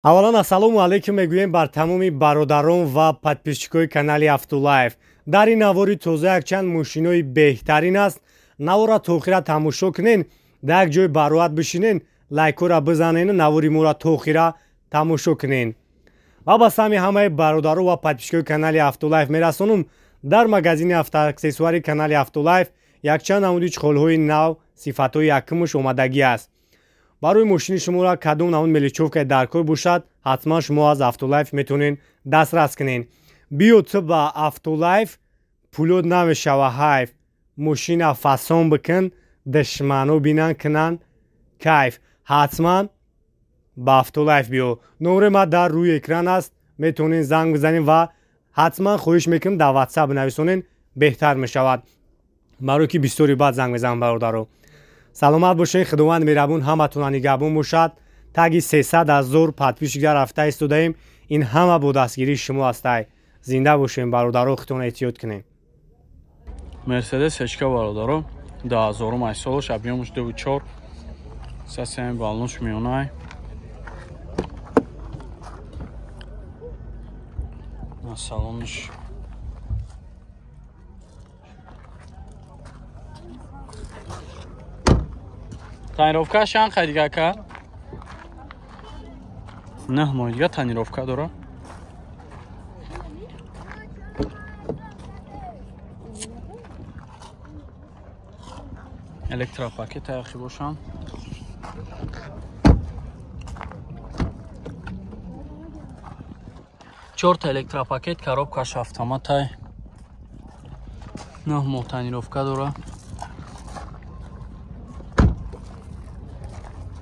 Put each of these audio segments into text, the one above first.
Аввалан ассалому алайкум мегӯем бар тамоми бародарон ва подписчикои канали Автолайф. Дар ин навори тоза якчанд мошинои беҳтарин аст. Навора то охира тамошо кунен, дар як ҷой бароат бишинен, лайкҳоро бизанен, навори моро то охира тамошо кунен. Ва ба сами ҳамаи бародаро ва подписчикои канали Автолайф мерасонум, дар магазини автоаксессуари канали Автолайф якчанд намуди чиқолҳои нав сифатҳои якумуш омадагӣ аст. Барои мошини шуморо кадом намуд мелечовкае дар кор бошад, ҳатман шумо аз Автолайф метавонед дастрас кунед. Биё ту ба Автолайф, пулёт намешава ҳайф. Мошина фасон бикун, душмано бинан кунанд кайф. Ҳатман ба Автолайф биё. Номери ма дар рӯи экран аст, метавонед занг бизанед ва ҳатман хоҳиш мекунам дар WhatsApp бинависонед, беҳтар мешавад. Барои ки бисёри баъд занг мезанам бародаро. Саломат бошед, Худованд меҳрабон ҳаматона нигаҳбон бошад. Таги 300,000 подписчик рафта истодаем. Ин ҳама бо дастгирии шумо ҳастай. Зинда бошем бародаро, худтон эҳтиёт кунем. Мерседес ҳечка бародаро, 2008 солаш, объёмаш 2.4, сасами баллонш миёнай. Салонш тонировка чанд хай дига ака? 9 моҳ дига тонировка дора. Электропакет аяхи бошам. Чорта электропакет, коробкаш автоматай. 9 моҳ тонировка дора.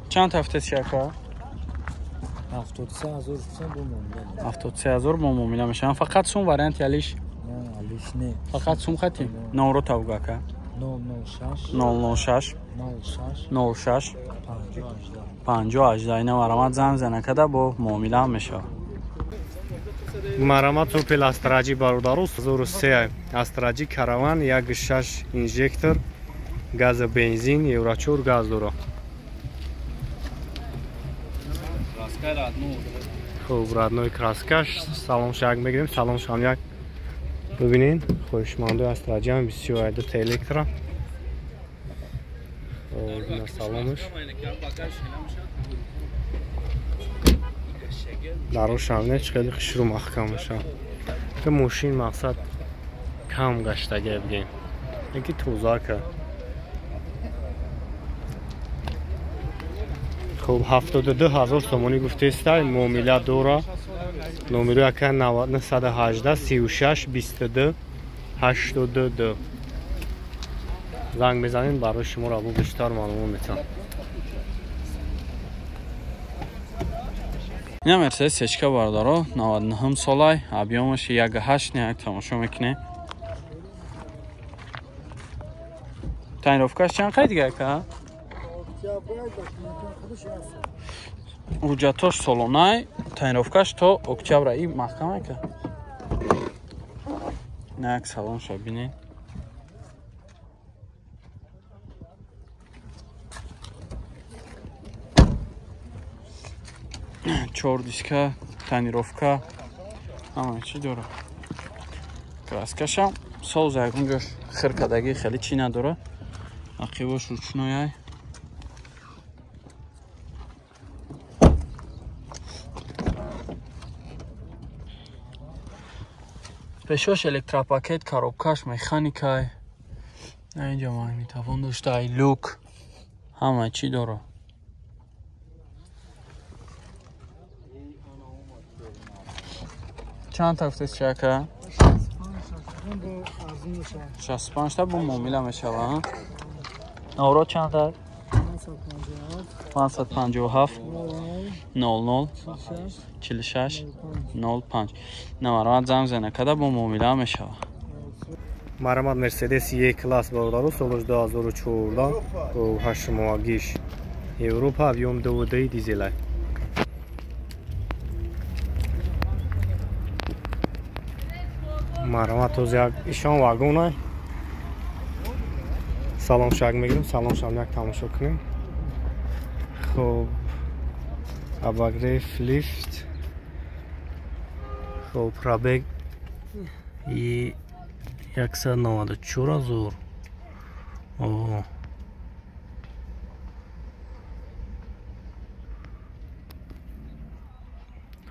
Чанд ҳафтаси ака? 73,000 сум бо муомила. 73,000 бо муомила мешаванд. Фақат сум варианти алиш? Не, алиш не. Фақат сум хати? Номро тавга ака. 006 006 06 06 50 50 18. Ина марамат занг зана када бо муомила ҳам мешавад. Марамат Opel Astra бародаро 2003 Astra Караван 1.6 инжектор, газа бензин, Евро 4 газ дора. Хуб, родной краскаш, салон шаг мегирем, салон шам як бибинен. Хоҳишмандои Astra ҳам бисёр дута электро. Хуб, салонш. Дарошам не хеле хушрӯ маҳкам мешавад. Ки мошин мақсад кам гаштага бигем. Яки тоза ка. Хуб, 72,000 сомонӣ гуфтестай, муомила дора. Номеро яка 918 36 22 82. Занг мезанем, барои шумо ро бештар маълумот метам. Ина Мерседес ҳечка бародаро, 99 солай, объёмаш 1.8, як тамошо мекунем. Тонировкаш чанд қай дига ака? Ҳуҷҷатош солонай, тонировкаш то октябра. И маҳкам ака. Ина як салонша бинед. Чор диска, тонировка, ҳама чӣ дора. Краскашам соз ягон ҷош хиркадаги хеле чӣ надора. Ақибош ручнояй. Пешош электропакет, коробкаш механикай. Инҷо магнитофон доштай, люк, ҳама чӣ дора. Чанд ҳафтаст чи ака? 65 та бо муомила мешава. Навро чанд аст? 557 00 46 05. Намарамат занг зана када бо муомила мешава. Марамат Мерседес Е класс бародаро, солаш 2014, 8 моҳагиш, Европа, объём 2.2 дизелай. Марамат тоз як ишон вагонай. Салон шаг мегирем, салон шам як тамошо кунем. Хуб, Обогрев, лифт. Хоб, пробег и 194 000. О.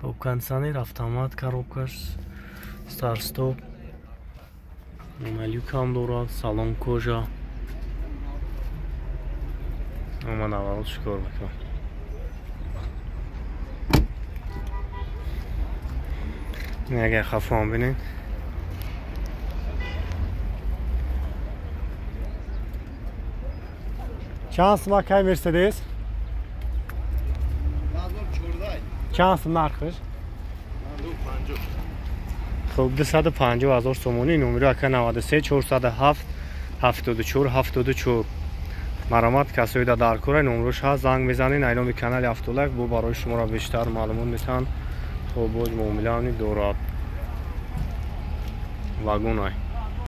Хоб, кондиционер, автомат, коробкаш, старт-стоп. Люк ҳам дорад, салон кожа. Ман аввал чикор мекунам? Агар хафон бинед. Чанд сум акай Мерседес? 2014. Чанд сум нархаш? 250. Хуб, 250 000 сомонӣ. Номеро ака 93 407 74 74. Маромат касои да дар кора номрош ҳаст, занг мезанед, айноми канали Автолайф бо барои шуморо бештар маълумот метаҳанд. Хуб, боз муомилаам дорад. Вагонай.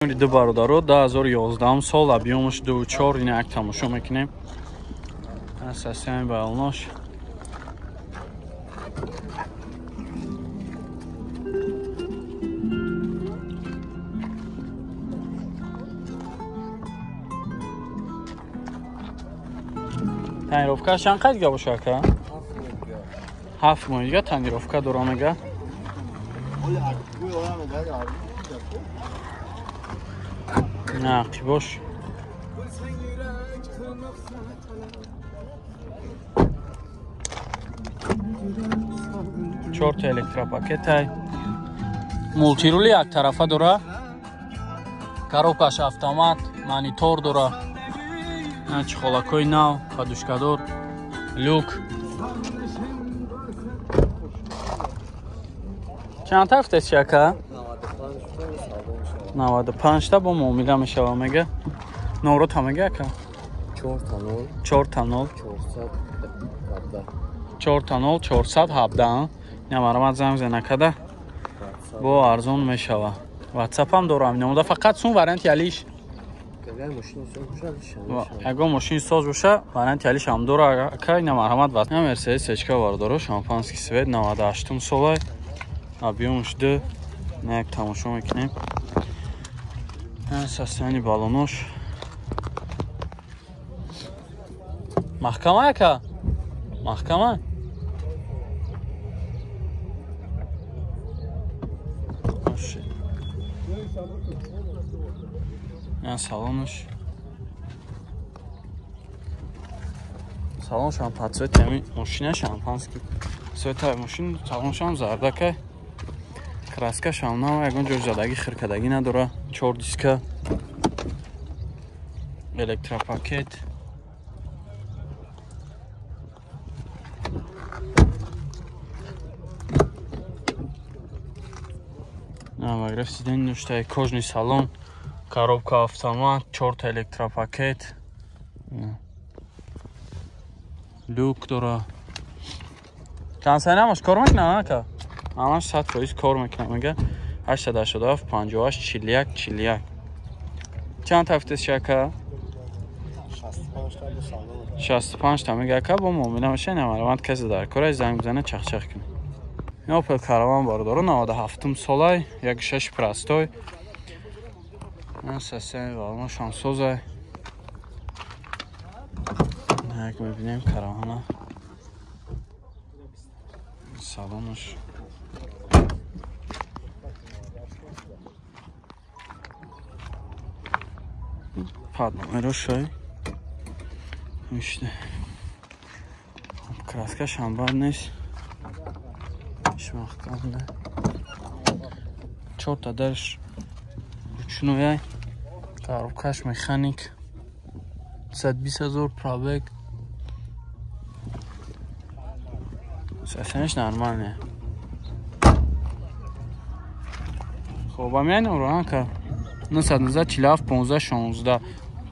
Ду бародаро 2011 сол объёмаш 2.4 ина як тамошо мекунем. Асасиями балонош. Тонировкаш чанд қад дига боша ака? 7 моҳ дига тонировка дора мега. Не, қибош. Чорта электропакетай. Мултирули як тарафа дора. Коробкаш автомат, монитор дора. Чхолакои нав, подушкадор, люк. Чанд тафтест ака? 95 та бо муомила мешава мега. Номрота мега ака? 4 0 4 0 417. Ина маромад занг занакада бо арзон мешава. WhatsApp ҳам дорам. Номда фақат сум варианти алиш. Ягон мошини соз боша, варианти алиш ҳам дора ака. Ина марҳамат ва. Ина Мерседес Ечка бардоро, шампанский свет 98 солай. Объёмаш 2. На як тамошо мекунем. Состояние балонош. Маҳкама ака? Маҳкама? Я салонош. Салон шам под цвет ами мошина шампанский. Цвета мошин салон шам зардака. Краска шам нав, ягон ҷо задаги хиркадаги надора. 4 диска. Электропакет. Наваграф сиденье дошта, кожный салон. Коробка автомат, 4 электропакет. Люк дора. Кондиционераш кор мекунад ака? Ҳамаш 100% кор мекунад мега. 887 58 41 41. Чанд тафтест ака? 65 та мега ака, бо муомила мешава. Намаромад касе дар кора занг бизанад чахчах кунад. Opel Caravan бародаро 97 солай, 1.6 простой. Состояние балонашам созай. Як мебинем каравана. Салонаш. Под номерошай. Иште. Краскаш ҳам бад нест. Иш маҳкам да. Чорта дарш ручной. Коробкаш механик. 120 000 пробег. Состояние нормальное. Хоб, а меня номро ака? 919 47 15 16.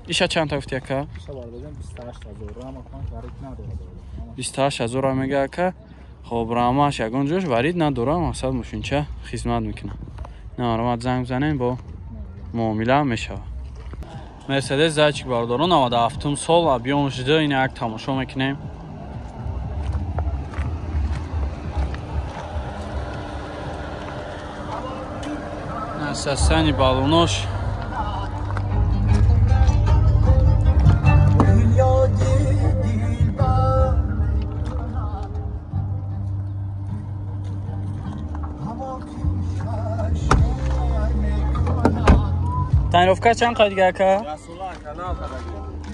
Иша чанд тафти ака? 28 000 мега ака. Хоб, рамаш ягон ҷош варид надора, мақсад мошинча хизмат мекунад. Намаромад занг бизанем, бо муомила мешава. Мерседес зайчик бародаро 97 сол, объёмаш 2, ина як тамошо мекунем. Состояние баллонош. Тонировка чанд қайд дига ака?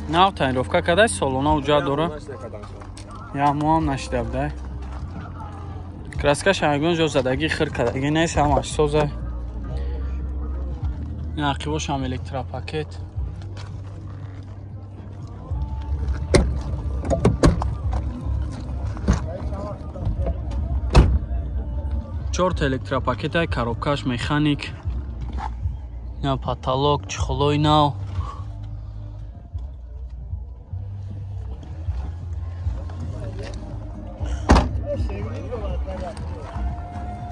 Нав тонировка кадай солона уҷа дора. Я моам нашида будай. Краскаш ягон ҷо задагӣ хир кардагӣ нест, ҳамаш соза. Ин ақибошам электропакет. Чорта электропакетай, коробкаш механик. Ина потолок, чехолои нав.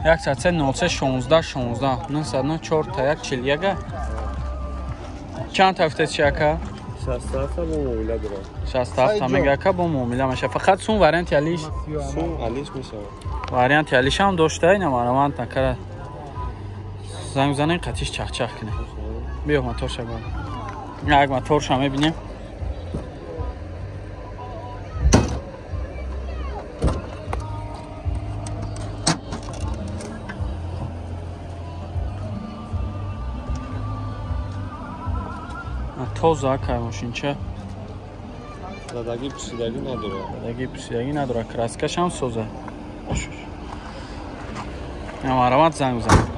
Як саат 03 16 16 9 4 та 1 41. Чанд та чи ака? 67 та бо муомила дорад. 67 та мега ака бо муомила меша. Фақат сум варианти алиш. Сум алиш мешавад. Варианти алиш ҳам дошта, ина марамант накара. Занг занен қатиш чахчах кунем. Биё моторша ба. Як моторша мебинем. Тоза акай мошинча. Задагӣ пӯсидагӣ надорад. Задагӣ пӯсидагӣ надорад. Краскаш ҳам соза. Марамат занг бизан.